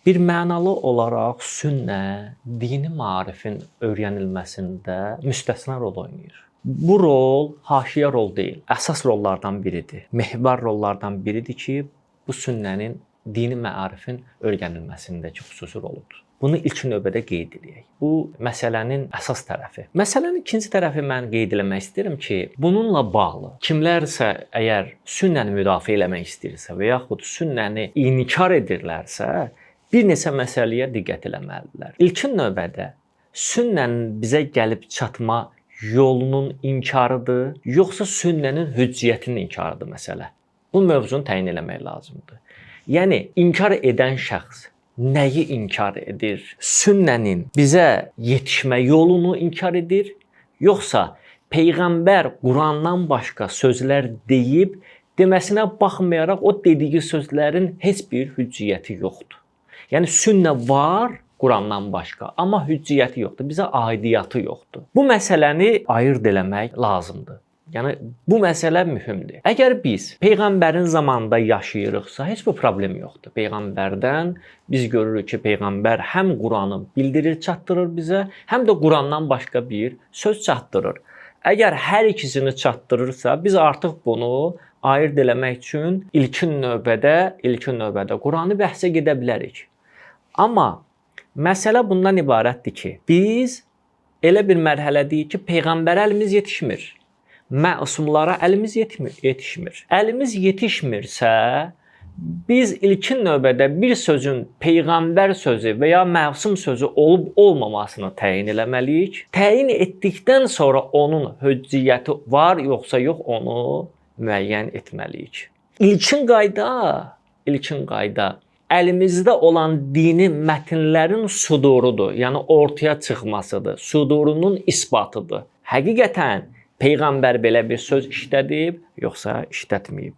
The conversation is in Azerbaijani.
Bir mənalı olaraq sünnə dini maarifin öyrənilməsində müstəsna rol oynayır. Bu rol haşiyə rol deyil, əsas rollardan biridir. Mehvar rollardan biridir ki, bu sünnənin dini maarifin öyrənilməsindəki xüsusi roludur. Bunu ilk növbədə qeyd eləyək. Bu məsələnin əsas tərəfi. Məsələnin ikinci tərəfi mən qeyd eləmək istəyirəm ki, bununla bağlı kimlərsə əgər sünnəni müdafiə eləmək istəyirsə və yaxud sünnəni inkar edirlərsə, bir neçə məsələyə diqqət eləməlidirlər. İlkin növbədə sünnənin bizə gəlib çatma yolunun inkarıdır, yoxsa sünnənin hüccəyyətinin inkarıdır məsələ. Bu mövzunu təyin eləmək lazımdır. Yəni inkar edən şəxs nəyi inkar edir? Sünnənin bizə yetişmə yolunu inkar edir, yoxsa peyğəmbər Qurandan başqa sözlər deyib, deməsinə baxmayaraq o dediyi sözlərin heç bir hüccəti yoxdur. Yəni sünnə var Qurandan başqa, amma hüccəti yoxdur, bizə aidiyyatı yoxdur. Bu məsələni ayırd eləmək lazımdır. Yəni bu məsələ mühümdür. Əgər biz peyğəmbərin zamanında yaşayırıqsa, heç bir problem yoxdur. Peyğəmbərdən biz görürük ki, peyğəmbər həm Quranı bildirir, çatdırır bizə, həm də Qurandan başqa bir söz çatdırır. Əgər hər ikisini çatdırırsa, biz artıq bunu ayırd eləmək üçün ilkin növbədə Quranı bəhsə gedə bilərik. Amma məsələ bundan ibarətdir ki, biz elə bir mərhələdəyik ki, peyğəmbərə əlimiz yetişmir. Məsumlara əlimiz yetişmir. Əlimiz yetişmirsə, biz ilkin növbədə bir sözün peyğəmbər sözü və ya məsum sözü olub olmamasını təyin eləməliyik. Təyin etdikdən sonra onun hüccəti var yoxsa yox, onu müəyyən etməliyik. İlkin qayda əlimizdə olan dini mətnlərin sudurudur, yəni ortaya çıxmasıdır. Sudurunun isbatıdır. Həqiqətən peyğəmbər belə bir söz işlədib, yoxsa işlətməyib.